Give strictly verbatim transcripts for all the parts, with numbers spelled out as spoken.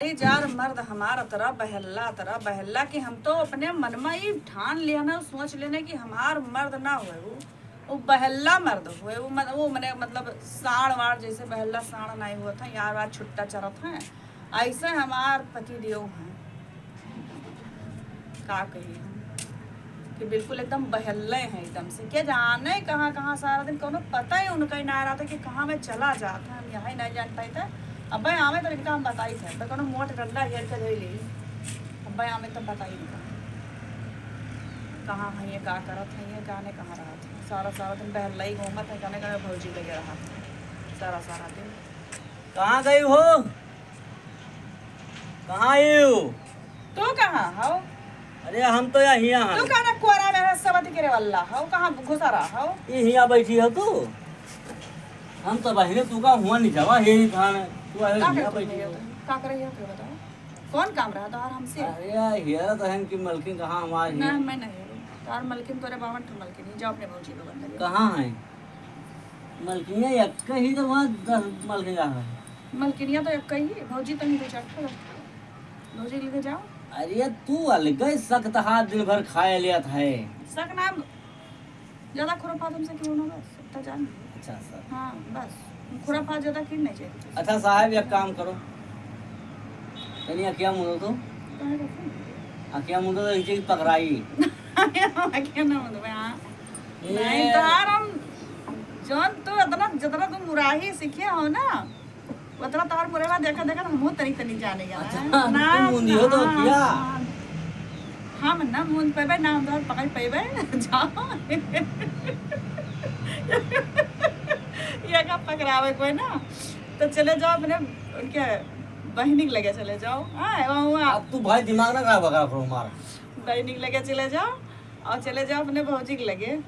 अरे जार मर्द हमार अतरा बहल्ला, अतरा बहल्ला कि हम तो अपने मन मा ई ठान लेना, सोच लेना कि हमार मर्द ना होए, उ, उ बहल्ला मर्द होए, उ मन-, उ मने मतलब साँड़ वाड़ जैसे बहल्ला साँड़ नाहीं होत है, यार वार छुट्टा चरत है, ऐसे हमार पति देव हैं। का कही हम कि बिल्कुल एकदम बहल्ले हैं एकदम से। के जाने कहाँ कहाँ सारा दिन, कौनो पता ही उनका ही ना रहता कि कहाँ में चला जात है। हम यही नहीं जान पाइत है। अब्बे आवे तो इनका हम बताइत है, तो कौनो मोट डंडा घेर के धइली। अब्बे आवे तो बताई इनका कहाँ है ये, का करत है ये, का ने कहाँ रहत है। सारा सारा दिन बहल्ले ही घूमत है, कने कने भौजी लगे रहत है सारा सारा दिन। कहाँ गई हो? कहाँ आयु? तू कहाँ हौ? अरे हम तो या हियाँ तू हन। कहाँ ना कोरा में है, सबत के रे वल्ला हौ, कहाँ घुसा रहा हौ? ई हियाँ बैठी हो तू? हम तो बहिने तू का हुआ नहीं जावा, हे ही थान। तू आए का हियाँ करे बैठी तू हो। का करे हो, के बताओ? कौन काम रहा तोहार हमसे? अरे यार, हेरा तो है कि मलकिन कहाँ हमार ना, ही? मैं नहीं हेरू। तोहार मलकिन तोरे बावन ठो मलकिन ही, जाओ अपने भौजी लोगन लगे। कहाँ है? मलकिनिया एक्के ही तो वहाँ दस मलकिन रहा है। मलकिनिया तो एक्के ही, भौजी तो नहीं दो चार ठो रहा। भौजी लेके जाओ। अरे तू अलगे सख्त हाथ दिन भर खाए लेत है। सक ना, ज्यादा खुराफात हमसे क्यों ना बस, इतना जान लो। अच्छा सर। हाँ, बस। खुराफात ज्यादा की नहीं चाहिए तुझसे। अच्छा साहब, एक काम करो, तनी अखिया मुदो तो। काहे रखो? अखिया मुदो तो इसे पकड़ाई। अखिया ना मुदो, हाँ। ए। नहीं, तोहार हम, जौन तू इतना, जितना तू मुराही सीखे हो ना, उतना तोहार मुरैबा देखा देखा हमहू तनी तनी जाने गया। अच्छा, ना, तू मुंदी हो तो ना, क्या? हाँ। हम ना मुंद पेबे, ना हम तोहार पकड़ पेबे। जाओ। ये का पकड़ावे कोई ना, तो चले जाओ अपने, उनके बहिनी के लगे चले जाओ। हाँ, वहाँ, वहाँ। अब तू भाई दिमाग ना खराब करा करो हमारा। बहिनी के लगे चले जाओ और चले जाओ अपने भौजी के लगे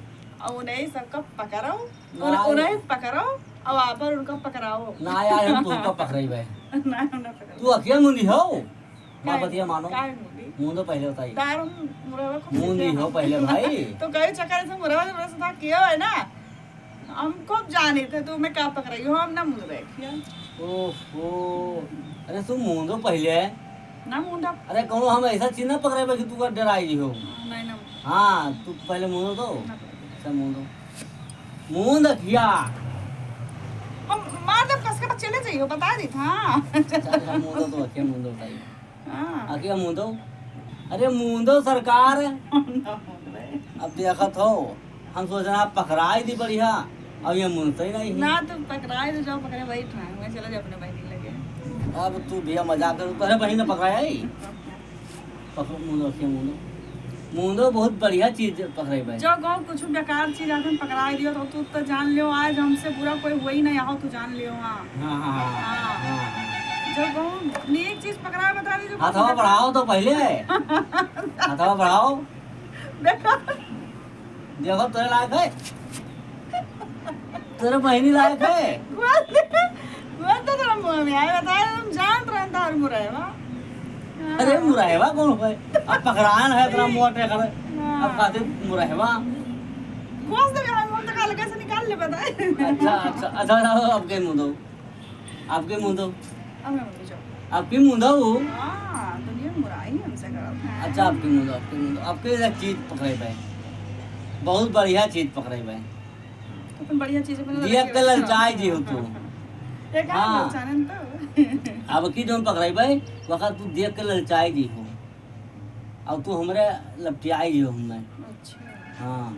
और उन्हें सबका पकड़ाओ। उन-, ना, उन्हें पकड़ो, अब आप पर उनका पकड़ाओ। ना यार, हम तुमका पकड़ाई बे। ना, हम ना पकड़ो। तू अखिया मुंदी हो? हमार काहे, बतिया मानो। काहे मुंदी? मुंदो पहले बताई। तार हम मुरवा को मुंदी हो पहले भाई। तो कई चक्कर से मुरवा से था किया है ना? हम खूब जाने थे, तो मैं का पकड़ाई हो, हम ना मुंद बैठिया। ओहो, अरे तू मुंदो पहले। ना मुंदा। अरे कौनो हम ऐसा चीज ना पकड़े बे कि तू का डराई हो। नहीं ना। हाँ, तू पहले मुंदो तो। ना पकड़े। अच्छा, मुंदो। मुंद अखिया। हम मार देब कस के, चले जाइयो, बता दी था। अच्छा, अच्छा, मुंदो तो अखिया मुंदो बताई। हाँ। अखिया मुंदो। अरे मुंदो सरकार। ना मुंद बे। अब देखत हो, हम सोच रहे हैं पकड़ाई दी बढ़िया, अब ये मुंदते ही नहीं। ना तो पकड़ाई तो जाओ, पकड़े बैठ रहे हैं, मैं चला जाओ अपने बहिनी लगे। अब तू भैया मजाक कर, तोहरे बहिन ने पकड़ाया ही। पकड़ो, मुंदो, अखिया मुंदो। मुंदो बहुत बढ़िया चीज पकड़े भाई। जो गाँव कुछ बेकार चीज आदमी पकड़ाई दियो तो तू तो जान लियो, आज हमसे बुरा कोई हुआ ही नहीं, आओ तू जान लियो। हाँ। हाँ, हाँ, हाँ, हाँ। हाँ, हाँ। जो गाँव नेक चीज पकड़ाए बता दी, जो हाथवा बढ़ाओ तो पहले। हाथवा बढ़ाओ। देखो। देखो, तोरे लायक है। तोरे बहिनी लायक है। बोल दे, बोल दे, तोरा मुंह में आए, बता, हम जानत रहन तार मुरैबा। हाँ। अरे, मुरैबा कौन है? अब पकड़ान है, इतना मोटे करे। हाँ। अब कहते मुरैबा। खोस दे, हम, हम तो काल कैसे निकाल ले, बता। अच्छा, अच्छा, अच्छा, अच्छा, अब के मुंह दो। आपके मुंह दो। अब मैं बोलूँ, जाओ। आपके मुंह दो। हाँ, दुनिया में बुराई हमसे करत है। अच्छा, आपके मुंह दो, आपके मुंह दो। आपके एक चीज पकड़े बे। बहुत बढ़िया चीज पकड़े बे। तो अपन बढ़िया चीज बना देख के ललचाई जी हो तू। ये का हाँ। ललचानन तो? अब की जौन पकड़े बे, वका तू देख के ललचाई जी हो। अब तू हमरे लपटियाई जी हो हमें। अच्छा। हाँ।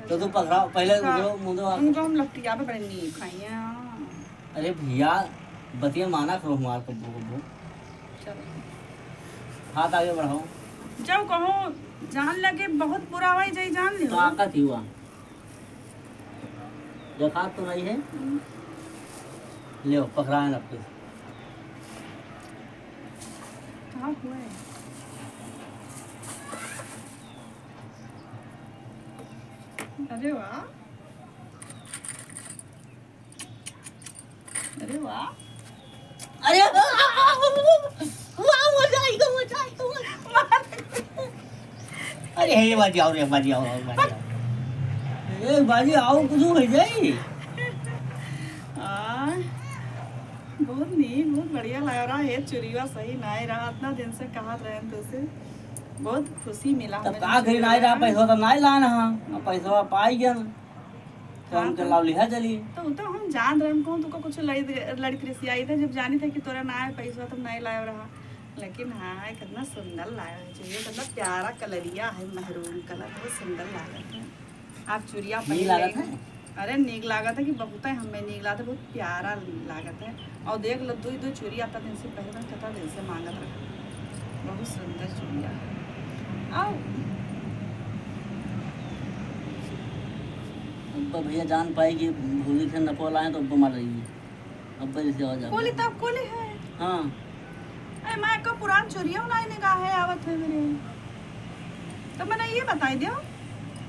तो तू पकड़ाओ, पहले हाँ। उनको मुंह दो आप। उनको हम लपटियाबे बड़े नीक हइया। अरे भैया, बतिया माना करो हमार कब्बो कब्बो। चलो। हाथ आगे बढ़ाओ। जब कहो जान लगे बहुत बुरा होई, जाई जान लियो। ताकत ही हुआ। देखा तो नहीं है? हम्म। ले, पकड़ाए ना फिर। हाँ, हुआ है। अरे वाह। अरे वाह। अरे वाह, मजा आइगा, मजा आइगा, मजा। अरे हे बाजी आओ रे, बाजी आओ, आओ, बाजी आओ। ए बाजी आओ, कुछ हो जाई। आ, बहुत नीक। ई बहुत बढ़िया लग रहा है, चुरिया सही नाई रहा, इतना दिन से कहत रहन तोसे, बहुत खुशी मिला तब हमें का करी, चुरिया नाई रहा, वाला। पैसा तो नाई लान हा, अब पैसा पाई गया ना, तो हाँ, हमके तो लाव लिहा चली। तो, तो हम जान रहे, हम कहूँ तुका कुछ लड़-, लड़की रिसियाई था, जब जानी था कि तोरा ना है पैसा, तो नाई लायो रहा। लेकिन हाँ, कितना सुंदर लायो है चुरिया, कितना प्यारा कलरिया है, मैरून कलर, बहुत सुंदर लागत है। आप चुरिया नीक पहन लागत लेंगे। है? अरे, नीक लागत है कि बहुत है, हमें नीक लागत है, बहुत प्यारा लागत है। और देख लो, दो, दो चुरिया इतना दिन से पहले, कितना दिन से मांगत रहा, बहुत सुंदर चुरिया है। आओ। अब भैया जान पाई कि भौजी के नपवा लाए तो अब मार रही है। अब जैसे आवाज आ कोली गया। तब कोली है। हाँ। अरे माँ का पुरान चोरिया उलाई ने कहा है आवत है मेरे। तो मैंने ये बताई दियो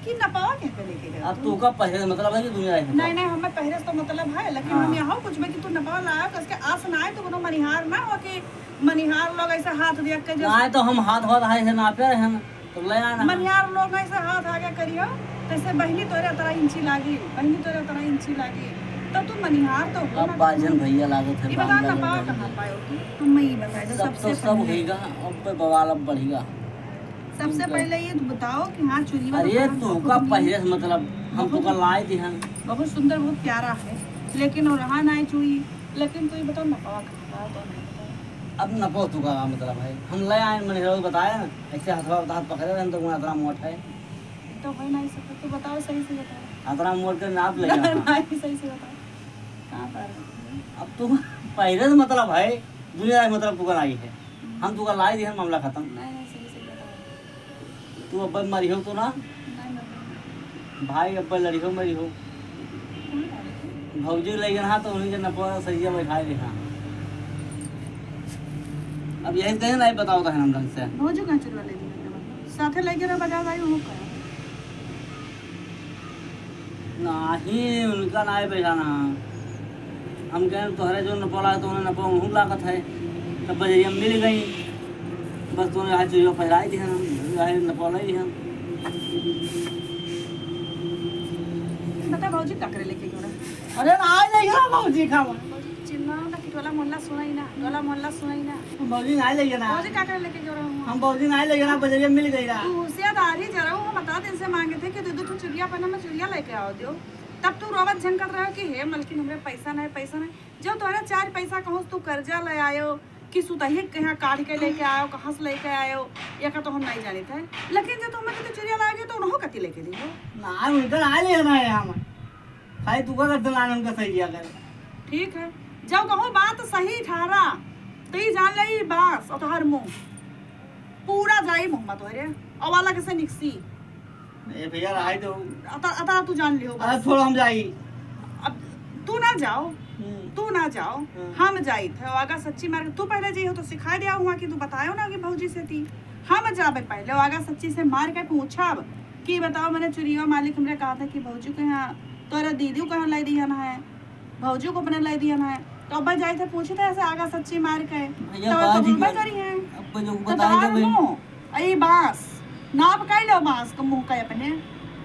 कि नपावा क्या पे लेके गए अब तुम? तू का पहले से मतलब है कि दुनिया है? नहीं, नहीं, हमें पहले से तो मतलब है, लेकिन हाँ। हम यहाँ कुछ में कि तू नपावा लाया, तो इसके आस ना आए, तो कोनो मनिहार ना हो कि मनिहार लोग ऐसे हाथ दिया के जैसे ना आए, तो हम हाथ, हाथ आए से नापे रहे हैं। तो ले आना। मनिहार लोग ऐसे हाथ आगे करियो, तैसे बहिनी तोरे अतरा इंची लागी, बहिनी तोरे अतरा इंची लागी। तो तू मनिहार तो हो अब ना। बाजन भैया लागत है, ये बता बांधा ना, बा जल्दी। कहाँ पायो तू? हम मैं ये बताए दो, सब सबसे तो सब पहले। होइगा, अब पे बवाल अब बढ़िगा। सबसे पहले ये बताओ कि हाँ, चुरी वाला अरे, कहाँ तू का पहले से मतलब, हम बहुत तू का लाए थे हम। बहुत सुंदर, बहुत प्यारा है, लेकिन वो रहा ना है चुरी। लेकिन तू ये बताओ ना, कहाँ, कहाँ तो नहीं बताओ। अब नपो तू का मतलब है, हम ले आए, मैंने रोज बताया ना, ऐसे हथवा हाथ पकड़े रहन तो मैं अतरा मोट है। तो हो नहीं सकता, तू बताओ, सही से बताओ। अतरा मोट के नाप ले जा। नहीं, सही से बताओ, कहाँ पर? अब तू पहले से मतलब है, दुनिया का मतलब तू का नहीं है, हम तू का लाई दिहन, मामला खत्म। नहीं, नहीं, सही से बताओ। तू अब मरिहो तो ना? नहीं, नहीं, नहीं। भाई, अब लड़िहो मरिहो। कौन लड़िहो? भौजी ले गए हाँ, तो उन्हीं के नपवा सरिया बैठा दे हाँ। अब यही कहे नहीं बताओ तो है हम ढंग से। भौजी कहाँ चुरवा ले दी अपने बाप? साथे लेके रह बजा भाई, वो कहा। नाही, उनका नाही पहचाना। हम कहेन, "तोहरे जो नपवा लागत, तोहरे नपवा उनहू लागत है।" तब बजरिया मिल गई, बस तोहरे हाथ चुरिया पहिराई दिहन हम, हाथ नपवा लाई दिहन। बता भौजी, का करे लेके गयो रहा? अरे, नाही, नाही, ना भौजी खावा। भौजी, चिन्ना ना कि टोला मोहल्ला सुनाई ना, टोला मोहल्ला सुनाई ना। हम भौजी नाही लेके ना। भौजी का करे लेके गयो रहा हूँ? हम भौजी नाही लेके ना, बजरिया मिल गई रहा। तू होशियार आदमी जरा, हम बता दिन से मांगे थे कि दो दो ठो चुरिया पहना, मैं चुरिया लेके आओ दियो। तब तू रोवत झनकत रहो कि हे मलकिन, हमरे पैसा नहीं, पैसा नहीं। जब तोहरे चार पैसा कहूँ तू कर्जा ले आयो, कि सुतही के यहाँ काढ़ के लेके आयो, कहाँ से लेके आयो, ये का तो हम नहीं जानित है। लेकिन जब तुम्हें तो चुरिया लागे तो उन्हों कति लेके दियो। ना, उनका ना लेना है हम। खाली तू का करते लाने उनका सही दिया कर। ठीक है, जब कहूँ बात सही ठहरा, तो ये जान ले, ये बांस और तोहार मुंह पूरा जाई मुंह में तोहरे, और वाला कैसे निकसी। ए भैया, रहाई दो। अता, अता तू जान लियो बस। अरे, छोड़, हम जाई। अब तू ना जाओ, हम्म। तू ना जाओ, हम्म। हम जाई थे। आगा सच्ची मार के तू पहले जइहो तो सिखाई दिया हुआ कि तू बतायो ना कि भौजी से थी। हम जाबे पहले, आगा सच्ची से मार के पूछब कि बताओ, मैंने चुरिया मालिक हमरे कहा था कि भौजी के यहाँ, तोरे दीदी के यहाँ लाई दिया ना है। भौजी को अपने लाई दिया ना है, तो अब्बा जाई थे पूछे थे ऐसे आगा सच्ची मार के, भैया, तो बाजी कबूल कर, करी है। अब्बा जो तो बताए तोहार थे भाई। मुंह, ई बांस, नाप कई लो बांस के मुंह के अपने,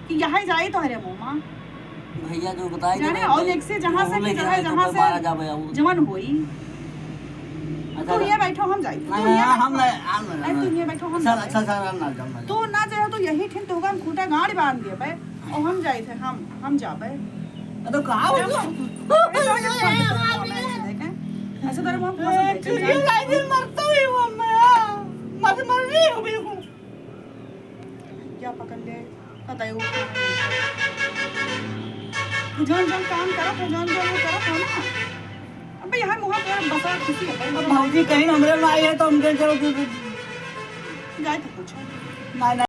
कि यही जाई तोहरे मुंह में। भैया जो बताए थे जाने, भाई, और एक से जहाँ से वो कि लेके जहाँ, आए थे, जहाँ भाई, से मारा जाबे, वो जवन होई। अच्छा, तू ये बैठो, हम जाई। नहीं, तू ये नहीं, हम बैठो। नहीं, हम नहीं, अरे, तू नहीं। ये बैठो, हम अच्छा, जाई। अच्छा, अच्छा, ना, ना, जाओ, ना, तू जाओ। ना जाओ, तो यही ठिन तोहका हम खूंटा गाड़ बांध दिए बे। और हम जाई थे, हम, हम जाबे। अ, तो का हो गया? ऐसे तेरे मुंह फंस ए, गए, चुरिया जान। लाई दिन मरता ही हुआ मैं, हाँ। मत मर रही हूँ बिल्कुल। या पकड़ ले, पता है वो। तू जौन जौन काम करत हो, जौन जौन वो करत हो ना। अबे यहाँ मुँह पे बसा खुशी है, भाई। अब भौजी कहीं हमरे में आई है तो हमके चलो तू, तू जाए तो पूछो। नहीं, नहीं।